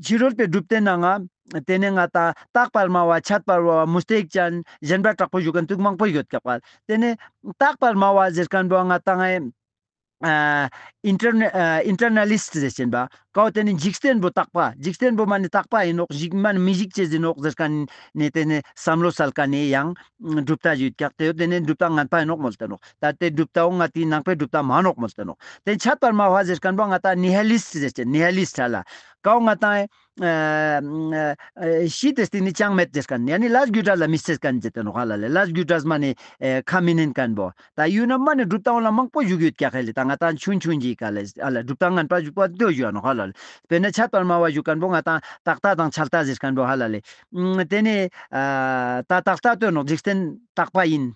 ཕྱི་རོལ་པའི་གྲུབ་མཐའི་ནང་ང་ཏེ་ནེ་ང་ཏང་རྟག་པར་སྨྲ་བ། འཆད་པར་བོར་བ། མུ་སྟེགས་ཅན། ཞེན་པ་དྲག་པོ་ཞུ་མཁན་དུག་མང་པོ་ཡོད་ཀྱག་པ། ཏེ་ནེ་རྟག་པར་སྨྲ་བ་ཟེར་མཁན་པོ་ང་ཏང་ཨེ་ཨ་ཨིན་ཊར་ནེ་ཨ་ཨིན་ཊར་ནལ་ལིསྟ་ཟེར་ཅེན་པ། ཀའོ་ཏེ་ནེ་འཇིག་རྟེན་པོ་རྟག་པ། འཇིག་རྟེན་པོ་མ་ནེ་རྟག་པ་ཡིན་ནོག། འཇིག་མ་ནེ་མི་འཇིག་ཅེས་ཡིན་ནོག་ཟེར་མཁན་ནི་ཏེ་ནེ་བསམ་བློ་སལ་མཁན་ནི་ཡང་གྲུབ་མཐའ་ཞིག་ཡོད་ཀྱག། ཏེ་ཏེ་ནེ་གྲུབ་མཐའ་ངན་པ་ཡིན་ནོག་མོལ་ཏེ་ནོག། ད་ཏེ་གྲུབ་མཐའ་བོ་ང་ཏི་ནང་པའི་གྲུབ་མཐའ་མན་ནོག་མོལ་ཏེ་ནོག། ཏེ་འཆད་པར་སྨྲ་བ་ཟེར་མཁན་པོ་ང་ཏང་ནི་ཧི་ལིསྟ་ཟེར་ཅེན། ནི་ཧི་ལིསྟ་ཧ་ལ། ཀའོ་ང་ཏང་ཨ་ཨ་ཤི་སྟེ་སྟིང་ནེ་ཅང་མེད་ཟེར་མཁན། ཡ་ནི་ལས་རྒྱུ་འབྲས་ལ་མི་སྲེད་མཁན་ཟེར་ཏེ་ནོག་ཧ་ལ་ལེ། ལས་རྒྱུ་འབྲས་མ་ནེ་ཨེ་ཁ་མི་ཉན་མཁན་པོ། ད་ཡུལ་ན་མ་ནེ་གྲུབ་མཐའ་བོ་ལ་མང་པོ་ཞུ་གི་ཡོད་ཀྱག་ཧེ་ལེ། ད་ང་ཏང་ཆུང་ཆུང་ཞིག་ག་ལེ་ཨ་ལ་གྲུབ་མཐའ་ངན་པ་ཞུ་བ་ཏེ་ཞུ་བ་ནོག་ཧ་ལ་ལེ། དཔེར་ན་འཆད་པར་སྨྲ་བ་ཞུ་མཁན་པོ་ང་ཏང་རྟག་མཐའ་དང་འཆལ་མཐའ་ཟེར་མཁན་པོ་ཧ་ལ་ལེ། ཨུམ་ཏེ་ནེ་ཨ་ད་རྟག་མཐའ་ཏེ་ནོག། འཇིག་རྟེན་རྟག་པ་ཡིན།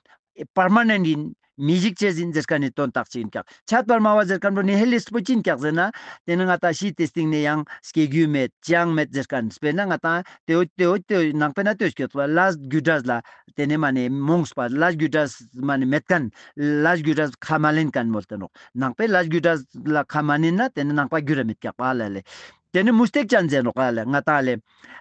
པར་མ་ནེན་ཊ་ཡིན། མི་འཇིག་ཅེས་ཡིན་ཟེར་མཁན་ནི་དོན་དག་ཅིག་ཡིན་ཀྱག། འཆད་པར་སྨྲ་བ་ཟེར་མཁན་པོ་ནི་ཧི་ལིསྟ་པོ་ཅི་ཡིན་ཀྱག་ཟེར་ན། ཏེ་ནེ་ང་ཏང་ཤི་སྟེ་སྟིང་ནེ་ཡང་སྐྱེ་རྒྱུ་མེད་ཅང་མེད་ཟེར་མཁན། དཔེར་ན་ང་ཏང་ཏེ་བོ་ཏེ་བོ་ཏེ་ནང་པའི་ན་ཏེ་བོ་སྐྱོད་པ་ལས་རྒྱུ་འབྲས་ལ་ཏེ་ནེ་མ་ནེ་རྨོངས་པ། ལས་རྒྱུ་འབྲས་མ་ནེ་མེད་མཁན། ལས་རྒྱུ་འབྲས་ཁ་མ་ལེན་མཁན་མོལ་ཏེ་ནོག། ནང་པའི་ལས་རྒྱུ་འབྲས་ལ་ཁ་མ་ལེན་ན་ཏེ་ནེ་ནང་པ་རྒྱུ་ར་མེད་ཀྱག་པ་ལ་ལེ། ཏེ་ནེ་མུ་སྟེགས་ཅན་ཟེར་ནོག་ལེ། ང་ཏང་ལེ་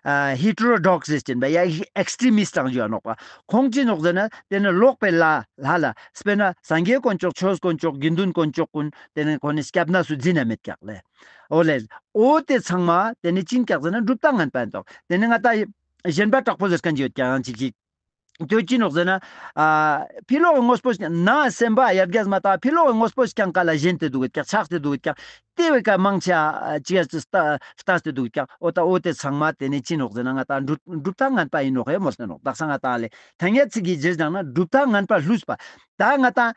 ཨ་ཧི་ཊི་རོ་ཌོགས་ཟེར་ཅེན་པ་ཡ་ཨེགས་ཊི་རི་མིསྟ་ཏང་ཞུ་བ་ནོག་པ། ཁོང་ཅི་ནོག་ཟེར་ན་ཏེ་ནེ་ལོག་པའི་ལ་ལ་ལ་དཔེར་ན་སངས་རྒྱས་དཀོན་མཆོག་ཆོས་དཀོན་མཆོག་དགེ་འདུན་དཀོན་མཆོག་ཀུན་ཏེ་ནེ་ཁོང་ནི་སྐྱབས་གནས་སུ་འཛིན་ན་མེད་ཀྱག་ལེ། འོ་ལེ། འོ་ཏེ་ཚང་མ་ཏེ་ནེ་ཅི་ཡིན་ཀྱག་ཟེར་ན་གྲུབ་མཐའ་ངན་པ་ཡིན་ནོག། ཏེ་ནེ་ང་ཏང་ཞེན་པ་དྲག་པོ་ཟེར་མཁན་ཅིག་ཡོད་ཀྱག་ཡང་ཅིག་ཅིག། ཏེ་ཅི་ནོག་ཟེར་ན། ཨ་ཕི་ལོག་གི་དངོས་པོ་ཞིག་ན་སེམས་པ་ཡར་རྒྱས་མ་ཏང་ཕི་ལོག་གི་དངོས་པོ་ཞིག་ཀྱང་ཀ་ལ་ཞེན་ཏེ་དུག་གི་ཀྱག། ཆགས་ཏེ་དུག་གི་ཀྱག། ཏེ་བོའི་ཀ་མང་ཆེ་ཨ་ཅི་ཡ་ལྟ་ལྟ་སྟེ་དུག་གི་ཀྱག། འོ་ད་འོ་ཏེ་ཚང་མ་ཏེ་ནེ་ཅི་ནོག་ཟེར་ན་ང་ཏང་གྲུབ་གྲུབ་མཐའ་ངན་པ་ཡིན་ནོག་ཧེ་མོལ་ཏེ་ནོག། དག་ས་ང་ཏང་ལེ་ཐ་སྙད་ཚིག་གི་རྗེས་འབྲང་ན་གྲུབ་མཐའ་ངན་པ་ལྷུས་པ། ད་ང་ཏང་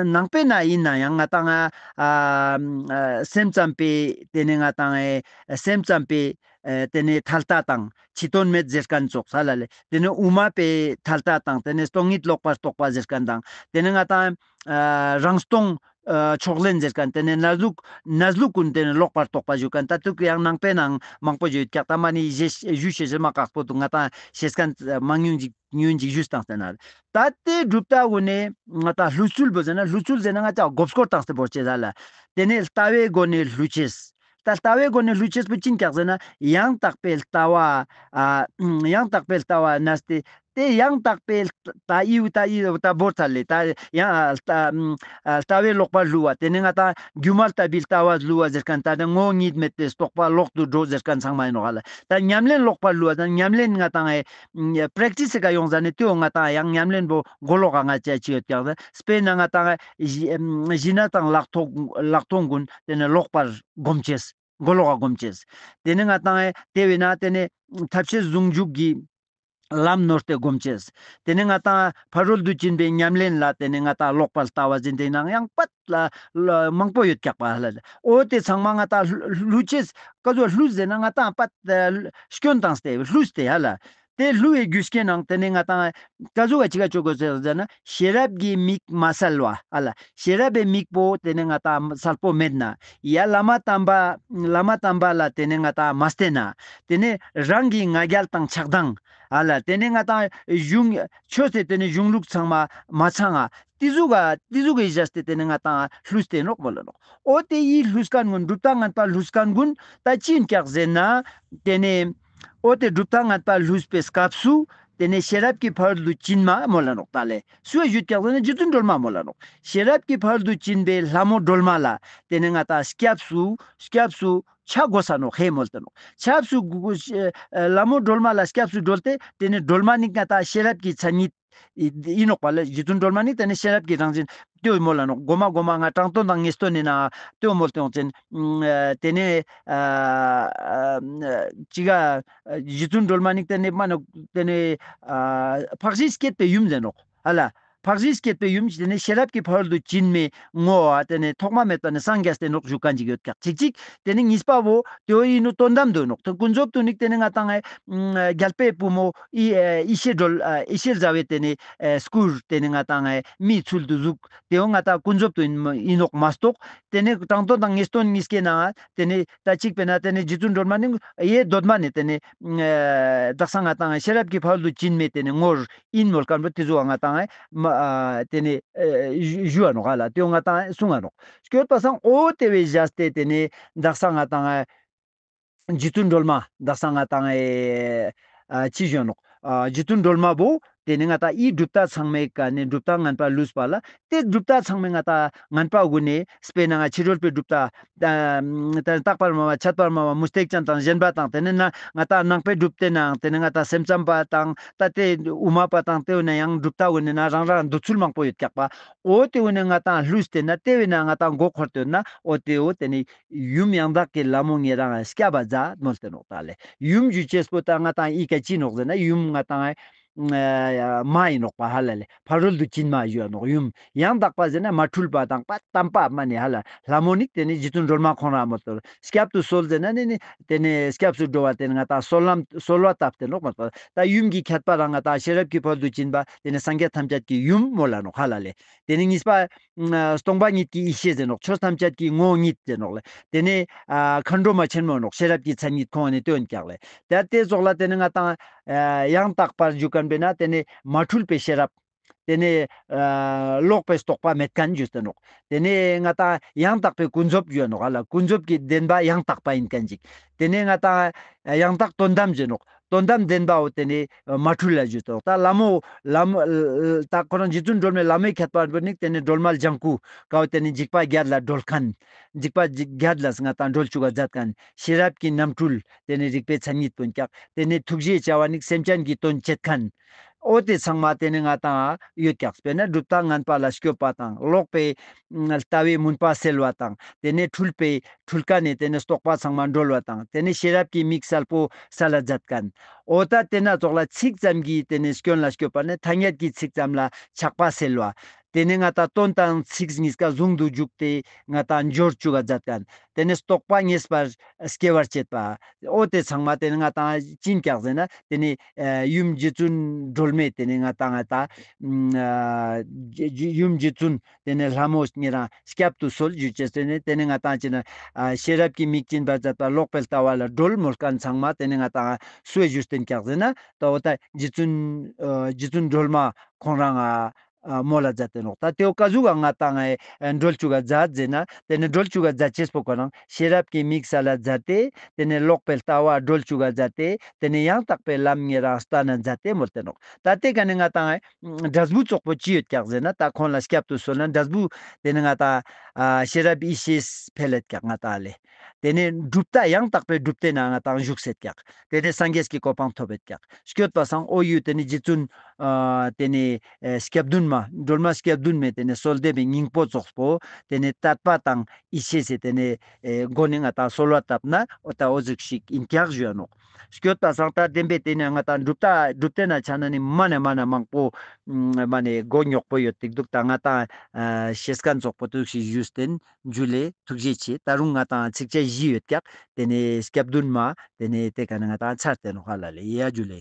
ནང་པའི་ན་ཡིན་ན་ཡང་ང་ཏང་ཨ་ཨ་སེམས་ཙམ་པའི་ཏེ་ནེ་ང་ཏང་ཨེ་སེམས་ཙམ་པའི་ཨེ་ཏེ་ནེ་ཐལ་ལྟ་དང་ཕྱི་དོན་མེད་ཟེར་མཁན་ཙོགས་ཧ་ལ་ལེ། ཏེ་ནེ་དབུ་མ་པའི་ཐལ་ལྟ་དང་ཏེ་ནེ་སྟོང་ཉིད་ལོག་པར་རྟོག་པ་ཟེར་མཁན་དང་ཏེ་ནེ་ང་ཏང་ཨ་རང་སྟོང་ཨ་ཕྱོགས་ལེན་ཟེར་མཁན་ཏེ་ནེ་གནས་ལུགས་གནས་ལུགས་ཀུན་ཏེ་ནེ་ལོག་པར་རྟོག་པ་ཞུ་མཁན་ད་དུག་ཡང་ནང་པའི་ནང་མང་པོ་ཞིག་ཡོད་ཀྱག། ད་མ་ནེ་ཞུ་ཞུ་ཤེས་ཤེས་མ་ཁག་པོ་དུག། ང་ཏང་ཤེས་མཁན་མང་ཉུང་ཅིག་ཉུང་ཅིག་ཞུས་བཏང་སྟེ་ན། ད་ཏེ་གྲུབ་མཐའ་གུན་ནི་ང་ཏང་ལྷུས་ཚུལ་བོ་ཟེར་ན་ལྷུས་ཚུལ་ཟེར་ན་ང་ཏང་མགོ་སྐོར་བཏང་སྟེ་བོར་ཅེས་ཧ་ལ། ཏེ་ནེ་ལྟ་བའི་སྒོ་ནས་ལྷུས་ཅེས། ད་ལྟ་བའི་སྒོ་ནས་ལྷུས་ཅེས་པོ་ཅི་ཡིན་ཀྱག་ཟེར་ན་ཡང་དག་པའི་ལྟ་བ་ཨ་ཡང་དག་པའི་ལྟ་བ་ན་སྟེ་ཏེ་ཡང་དག་པའི་ལྟ་ཡུལ་ལྟ་ཡུལ་ལྟ་བོར་ཐལ་ལེ། ད་ཡང་ལྟ་ལྟ་བའི་ལོག་པར་བསླུ་བ་ཏེ་ནེ་ང་ཏང་སྒྱུ་མ་ལྟ་བུའི་ལྟ་བ་བསླུ་བ་ཟེར་མཁན་ད་ནི་ངོ་བོ་ཉིད་མེད་པའི་རྟོག་པ་ལོག་ཏུ་འགྲོ་ཟེར་མཁན་ཚང་མ་ཡིན་ནོག་ཧ་ལ། ད་ཉམས་ལེན་ལོག་པར་བསླུ་བ་ད་ཉམས་ལེན་ང་ཏང་ཨེ་པྲེག་ཊིས་སི་ཀ་ཡོང་ཟ་ནེ་ཏེའོ་ང་ཏང་ཡང་ཉམས་ལེན་པོ་མགོ་ལོག་ག་ང་ཅ་ཅི་ཡོད་ཀྱག་ཟེར། དཔེར་ན་ང་ཏང་ཞི་ཞི་གནས་དང་ལྷག་མཐོང་ལྷག་མཐོང་ཀུན་ཏེ་ནེ་ལོག་པར་སྒོམ་ཅེས། མགོ་ལོག་ག་སྒོམ་ཅེས། ཏེ་ནེ་ང་ཏང་ཨེ་ཏེ་བས་ན་ཏེ་ནེ་ཐབས་ཤེས་ཟུང་འཇུག་གི་ལམ་ནོར་ཏེ་སྒོམ་ཅེས། ཏེ་ནེ་ང་ཏང་ཕ་རོལ་ཏུ་ཕྱིན་པའི་ཉམས་ལེན་ལ་ཏེ་ནེ་ང་ཏང་ལོག་པར་ལྟ་བ་ཟེར་ཏེ་ནང་ཡང་པད་ལ་ལ་མང་པོ་ཡོད་ཀྱག་པ་ཧ་ལ། འོ་ཏེ་ཚང་མ་ང་ཏང་ལྷུ་ལྷུ་ཅེས་ཀ་ཟུག་ལྷུས་ཟེར་ན་ང་ཏང་པད་སྐྱོན་བཏང་སྟེ་ལྷུས་ཏེ་ཧ་ལ། ཏེ་ལྷུ་བའི་རྒྱུ་རྐྱེན་ནང་ཏེ་ནེ་ང་ཏང་ཀ་ཟུག་ག་ཅི་ག་ཅོ་དགོས་ཟེར་ན་ཤེས་རབ་ཀྱི་མིག་མ་གསལ་བ་ཧ་ལ། ཤེས་རབ་པའི་མིག་པོ་ཏེ་ནེ་ང་ཏང་གསལ་པོ་མེད་ན། ཡ་བླ་མ་དམ་པ་བླ་མ་དམ་པ་ལ་ཏེ་ནེ་ང་ཏང་མ་བསྟེན་ན། ཏེ་ནེ་རང་གི་ང་རྒྱལ་དང་ཆགས་སྡང་ཧ་ལ། ཏེ་ནེ་ང་ཏང་གཞུང་ཆོས་སི་ཏེ་ནེ་གཞུང་ལུགས་ཚང་མ་མ་ཚང་ང་། ཏེ་ཟུག་ག་ཏེ་ཟུག་གི་བཞག་སྟེ་ཏེ་ནེ་ང་ཏང་ལྷུས་ཏེ་ནོག་མོལ་ལ་ནོག། འོ་ཏེ་ཡི་ལྷུས་མཁན་ཀུན་གྲུབ་མཐའ་ངན་པ་ལྷུས་མཁན་ཀུན་ད་ཅི་ཡིན་ཀྱག་ཟེར་ན་ཏེ་ནེ་འོ་ཏེ་གྲུབ་མཐའ་ངན་པ་ལྷུས་པའི་སྐབས་སུ་ཏེ་ནེ་ཤེས་རབ་ཀྱི་ཕ་རོལ་ཏུ་ཕྱིན་མ་མོལ་ལ་ནོག། ད་ལེ་སུ་ཡ་ཞུས་ཀྱག་ཟེར་ན་རྗེ་བཙུན་སྒྲོལ་མ་མོལ་ལ་ནོག། ཤེས་རབ་ཀྱི་ཕ་རོལ་ཏུ་ཕྱིན་པའི་ལྷ་མོ་སྒྲོལ་མ་ལ་ཏེ་ནེ་ང་ཏང་སྐྱབས་སུ་སྐྱབས་སུ་ཆ་དགོས་ས་ནོག་ཧེ་མོལ་ཏེ་ནོག། སྐྱབས་སུ་དགོས་ལྷ་མོ་སྒྲོལ་མ་ལ་སྐྱབས་སུ་སྒྲོལ་ཏེ་ཏེ་ནེ་སྒྲོལ་མ་ནི་ང་ཏང་ཤེས་རབ་ཀྱི་མཚན་ཉིད་ཡིན་ནོག་པ་ལེ། རྗེ་བཙུན་སྒྲོལ་མ་ནི་ཏེ་ནེ་ཤེས་རབ་ཀྱི་རང་བཞིན་ཏེའོ་མོལ་ལ་ནོག། གོ་མ་གོ་མ་ང་དྲང་དོན་དང་ངེས་དོན་ནི་ན་ཏེའོ་མོལ་ཏེ་ཡོང་ཅན། ཨ་ཏེ་ནེ་ཨ་ཨ་ཅི་ག་རྗེ་བཙུན་སྒྲོལ་མ་ནི་ཏེ་ནེ་མ་ནོག་ཏེ་ནེ་ཨ་འཕགས་བཞིའི་སྐྱེད་པའི་ཡུམ་ཟེར་ནོག་ཧ་ལ། འཕགས་བཞིའི་སྐྱེད་པའི་ཡུམ་ཏེ་ནེ་ཤེས་རབ་ཀྱི་ཕ་རོལ་ཏུ་ཕྱིན་མའི་ངོ་བོ་ཏེ་ནེ་ཐོག་མ་མེད་པ་ནེ་སངས་རྒྱས་ཏེ་ནོག་ཞུ་ཁན་ཅིག་ཡོད་ཀྱག། ཅིག་ཅིག་ཏེ་ནེ་གཉིས་པ་བོ་ཏེ་བོ་ཨིན་ནོག་དོན་དམ་དུ་ནོག། ཏེ་ཀུན་རྫོབ་ཏུ་ནི་ཏེ་ནེ་ང་ཏང་ཨེ་རྒྱལ་པོའི་བུ་མོ་ཡེ་ཨེ་ཡེ་ཤེས་སྒྲོལ་ཨ་ཡེ་ཤེས་ཟླ་བའི་ཏེ་ནེ་ཨེ་སྐུར་ཏེ་ནེ་ང་ཏང་ཨེ་མིའི་ཚུལ་དུ་གཟུགས་ཏེ་བོ་ང་ཏང་ཀུན་རྫོབ་ཏུ་ཨིན་ཨིན་ནོག་མ་གཏོགས། ཏེ་ནེ་དྲང་དོན་དང་ངེས་དོན་གཉིས་ཀའི་ནང་ཏེ་ནེ་ད་ཅིག་པེ་ན་ཏེ་ནེ་རྗེ་བཙུན་སྒྲོལ་མ་ནི་ཡེ་གདོད་མ་ནེ་ཏེ་ནེ་ཨེ་དག་ས་ང་ཏང་ཤེས་རབ་ཀྱི་ཕ་རོལ་ཏུ་ཕྱིན་མའི་ཏེ་ནེ་ངོ་བོ་ཨིན་མོལ་ཁན་བོ་ཏེ་ཟུག་ང་ཏང་ཨེ་མ་ཨ་ཏེ་ནེ་ཨེ་ཞུ་ཞུ་བ་ནོག་ཧ་ལ། ཏེ་བོ་ང་ཏང་ཨེ་གསུང་ང་ནོག། སྐྱོད་པ་སང་འོ་ཏེ་བོའི་ཞེས་ཏེ་ཏེ་ནེ་དག་ས་ང་ཏང་ཨེ་རྗེ་བཙུན་སྒྲོལ་མ་དག་ས་ང་ཏང་ཨེ་ཨ་ཅི་ཞུ་ནོག། ཨ་རྗེ་བཙུན་སྒྲོལ་མ་བོ་ཏེ་ནེ་ང་ཏང་ཨི་གྲུབ་མཐའ་ཚང་མའི་ཀ་ནེ་གྲུབ་མཐའ་ངན་པ་ལུས་པ་ལ་ཏེ་གྲུབ་མཐའ་ཚང་མའི་ང་ཏང་ངན་པ་གུན་ནེ་སྤེར་ན་ང་ཕྱི་རོལ་པའི་གྲུབ་མཐའ་ད་ད་རྟག་པར་སྨྲ་བ་ཆད་པར་སྨྲ་བ་མུ་སྟེགས་ཅན་དང་ཞེན་པ་དང་ཏེ་ནེ་ན་ང་ཏང་ནང་པའི་གྲུབ་མཐའ་ནང་ཏེ་ནེ་ང་ཏང་སེམས་ཙམ་པ་དང་ད་ཏེ་དབུ་མ་པ་དང་ཏེ་བོ་ནེ་ཡང་གྲུབ་མཐའ་གུན་ནེ་ན་རང་རང་འདོད་ཚུལ་མང་པོ་ཡོད་ཀྱག་པ། འོ་ཏེ་བོ་ནེ་ང་ཏང་ལུས་ཏེ་ན་ཏེ་བོ་ནེ་ང་ཏང་མགོ་འཁོར་ཏེ་ན་འོ་ཏེ་བོ་ཏེ་ནེ་ཡུམ་ཡང་དག་གི་ལྷ་མོ་ཉེ་རང་སྐྱབས་པ་མཛད་མོལ་ཏེ་ནོག་ད་ལེ། ཡུམ་ཞུ་ཅེས་པོ་ད་ང་ཏང་ཨི་ཀ་ཅི་ནོག་ཟེར་ན་ཡུམ་ང་ཏང་ཨ་མ་ཨིན་ནོག་པ་ཧ་ལ་ལེ། ཕ་རོལ་ཏུ་ཕྱིན་མ་ཞུ་ནོག། ཡུམ་ཡང་དག་པ་ཟེར་ན་མ་འཁྲུལ་པ་དང་པ་དམ་པ་མ་ནེ་ཧ་ལ་ལྷ་མོ་ནི་ཏེ་ནེ་རྗེ་བཙུན་སྒྲོལ་མ་ཁོང་རང་མོལ་ཏེ་སྐྱབས་སུ་གསོལ་ཟེར་ན་ནི་ནི་ཏེ་ནེ་སྐྱབས་སུ་འགྲོ་བ་ཏེ་ནེ་ང་ཏང་གསོལ་ལམ་གསོལ་བ་བཏབ་སྟེ་ནོག་མོལ་ཏེ་ད་ཡུམ་གྱི་ཁྱད་པར་རང་ང་ཏང་ཤེས་རབ་ཀྱི་ཕ་རོལ་ཏུ་ཕྱིན་པ་ཏེ་ནེ་སངས་རྒྱས་ཐམས་ཅད་ཀྱི་ཡུམ་མོལ་ལ་ནོག་ཧ་ལ་ལེ། ཏེ་ནེ་གཉིས་པ་ཨ་སྟོང་པ་ཉིད་ཀྱི་ཡེ་ཤེས་ཟེར་ནོག། ཆོས་ཐམས་ཅད་ཀྱི་ངོ་བོ་ཉིད་ཟེར་ནོག་ལེ། ཏེ་ནེ་ཨ་མཁའ་འགྲོ་མ་ཆེན་མོ་ནོག། ཤེས་རབ་ཀྱི་མཚན་ཉིད་ཁོང་ནེ་སྟོན་ཀྱག་ལེ། ད་ཏེ་ཙོགས་ལ་ཏེ་ནེ་ང་ཏང་ཨ་ཡང་དག་པར་ཞུ་ཁན་བེ་ན་ཏེ་ནེ་མ་འཁྲུལ་པའི་ཤེས་རབ། ཏེ་ནེ་ཨ་ལོག་པའི་རྟོག་པ་མེད་ཁན་ཞུས་ཏེ་ནོག། ཏེ་ནེ་ང་ཏང་ཡང་དག་པའི་ཀུན་རྫོབ་ཞུ་ནོག་ཧ་ལ། ཀུན་རྫོབ་ཀྱི་བདེན་པ་ཡང་དག་པ་ཨིན་ཁན་ཅིག། ཏེ་ནེ་ང་ཏང་ཡང་དག་དོན་དམ་ཞུ་ནོག། དོན་དམ་བདེན་པའོ་ཏེ་ནེ་མ་འཁྲུལ་ལ་ཞུས་ཏེ་ནོག། ད་ལྷ་མོ་ལྷ་མོ་ད་ཁོ་རང་རྗེ་བཙུན་སྒྲོལ་མའི་ལྷ་མོའི་ཁྱད་པར་བོ་ནི་ཏེ་ནེ་སྒྲོལ་མ་ལྗང་ཁུ་ཀའོ་ཏེ་ནེ་འཇིགས་པ་བརྒྱད་ལ་སྒྲོལ་ཁན། འཇིགས་པ་བརྒྱད་ལ་ང་ཏང་སྒྲོལ་ཅུག་ག་མཛད་ཁན། ཤེས་རབ་ཀྱི་རྣམ་འཕྲུལ་ཏེ་ནེ་རིག་པའི་མཚན་ཉིད་སྟོན་ཀྱག། ཏེ་ནེ་ཐུགས་རྗེའི་བྱ་བ་ནི་སེམས་ཅན་གྱི་དོན་བྱེད་ཁན། འོ་ཏེ་ཚང་མ་ཏེ་ནེ་ང་ཏང་ཡོད་ཀྱག། སྤེར་ན་གྲུབ་མཐའ་ངན་པ་ལ་སྐྱོབ་པ་དང་ལོག་པའི་ལྟ་བའི་མུན་པ་སེལ་བ་དང་ཏེ་ནེ་འཁྲུལ་པའི་འཁྲུལ་ཁན་ནེ་ཏེ་ནེ་རྟོག་པ་ཚང་མ་སྒྲོལ་བ་དང་ཏེ་ནེ་ཤེས་རབ་ཀྱི་མིག་གསལ་པོ་སལ་ལ་མཛད་ཁན། འོ་ད་ཏེ་ན་ཙོགས་ལ་ཚིག་ཙམ་གྱི་ཏེ་ནེ་སྐྱོན་ལ་སྐྱོབ་པ་ནི་ཐ་སྙད་ཀྱི་ཚིག་ཙམ་ལ་ཆགས་པ་སེལ་བ། ཏེ་ནེ་ང་ཏང་དོན་དང་ཚིག་གཉིས་ཀ་ཟུང་དུ་འཇུག་སྟེ་ང་ཏང་འབྱོར་ཅུག་ག་མཛད་ཁན། ཏེ་ནེ་རྟོག་པ་ངེས་པར་སྐྱེ་བར་བྱེད་པ། འོ་ཏེ་ཚང་མ་ཏེ་ནེ་ང་ཏང་ཅི་ཨིན་ཀྱག་ཟེར་ན་ཏེ་ནེ་ཨ་ཡུམ་རྗེ་བཙུན་སྒྲོལ་མའི་ཏེ་ནེ་ང་ཏང་ང་ཏང་ཨ་ཡུམ་རྗེ་བཙུན་ཏེ་ནེ་ལྷ་མོ་ཉེ་རང་སྐྱབས་སུ་གསོལ་ཞུ་ཅེས་ཏེ་ནེ་ཏེ་ནེ་ང་ཏང་ཅི་ན་ཨ་ཤེས་རབ་ཀྱི་མིག་སྦྱིན་པར་མཛད་པ་ལོག་པའི་ལྟ་བ་ལ་སྒྲོལ་མོལ་ཁན་ཚང་མ་ཏེ་ནེ་ང་ཏང་སུའི་ཞུས་ཏེ་ཨིན་ཀྱག་ཟེར་ན་ད་འོ་ད་རྗེ་བཙུན་ཨ་རྗེ་བཙུན་སྒྲོལ་མ་ཁོང་རང་ཨ་མོལ་ལ་མཛད་དེ་ནོག། ད་ཏེའོ་ཀ་ཟུག་ག་ང་ཏང་ཨེ་སྒྲོལ་ཅུག་ག་མཛད་ཟེར་ན་ཏེ་ནེ་སྒྲོལ་ཅུག་ག་མཛད་ཅེས་པོ་ཁོ་རང་ཤེས་རབ་ཀྱི་མིག་སལ་ལ་མཛད་དེ་ཏེ་ནེ་ལོག་པའི་ལྟ་བ་སྒྲོལ་ཅུག་ག་མཛད་དེ་ཏེ་ནེ་ཡང་དག་པའི་ལམ་ཉེ་རང་སྟན་ན་མཛད་དེ་མོལ་ཏེ་ནོག། ད་ཏེ་ཀ་ནེ་ང་ཏང་ཨེ་འབྲས་བུ་ཙོགས་པོ་ཅི་ཡོད་ཀྱག་ཟེར་ན་ད་ཁོང་ལ་སྐྱབས་སུ་གསོལ་ན་འབྲས་བུ་ཏེ་ནེ་ང་ཏང་ཨ་ཤེས་རབ་ཡེ་ཤེས་འཕེལ་ལེད་ཀྱག་ང་ཏང་ལེ། ཏེ་ནེ་གྲུབ་མཐའ་ཡང་དག་པའི་གྲུབ་མཐའི་ནང་ང་ཏང་བཞུགས་སེད་ཀྱག། ཏེ་ནེ་སངས་རྒྱས་ཀྱི་གོ་འཕང་ཐོབ་ཡོད་ཀྱག། སྐྱོད་པ་སང་འོ་ཡུ་ཏེ་ནེ་རྗེ་བཙུན་ཨ་ཏེ་ནེ་ཨེ་སྐྱབས་གདུང་མ་སྒྲོལ་མ་སྐྱབས་གདུང་མའི་ཏེ་ནེ་གསོལ་འདེབས་པའི་སྙིང་པོ་ཙོགས་པོ་ཏེ་ནེ་དད་པ་དང་ཡེ་ཤེས་སི་ཏེ་ནེ་ཨེ་སྒོ་ནེ་ང་ཏང་གསོལ་བ་བཏབ་ན་འོ་ད་འོ་ཟུག་ཞིག་ཨིན་ཀྱག་ཞུ་ཡ་ནོག། སྐྱོད་པ་སང་ད་བདེན་པའི་ཏེ་ནེ་ང་ཏང་གྲུབ་མཐའ་གྲུབ་མཐའི་ནང་ཆ་ན་ནི་མ་ནེ་མ་ནེ་མང་པོ་མ་ནེ་མགོ་རྙོག་པོ་ཡོད་ཏིག་འདུག། ད་ང་ཏང་ཨ་ཤེས་ཁན་ཙོགས་པོ་ཏུག་ཞིག་ཞུས་ཏེ་ཨིན། ཇུ་ལེ། ཐུགས་རྗེ་ཆེ། ད་རུང་ང་ཏང་ཚིགས་བཅད་བཞི་ཡོད་ཀྱག། ཏེ་ནེ་སྐྱབས་གདུང་མ་ཏེ་ནེ་ཏེ་ཀ་ནེ་ང་ཏང་ཚར་ཏེ་ནོག་ཧ་ལ་ལེ། ཡ་ཇུ་ལེ།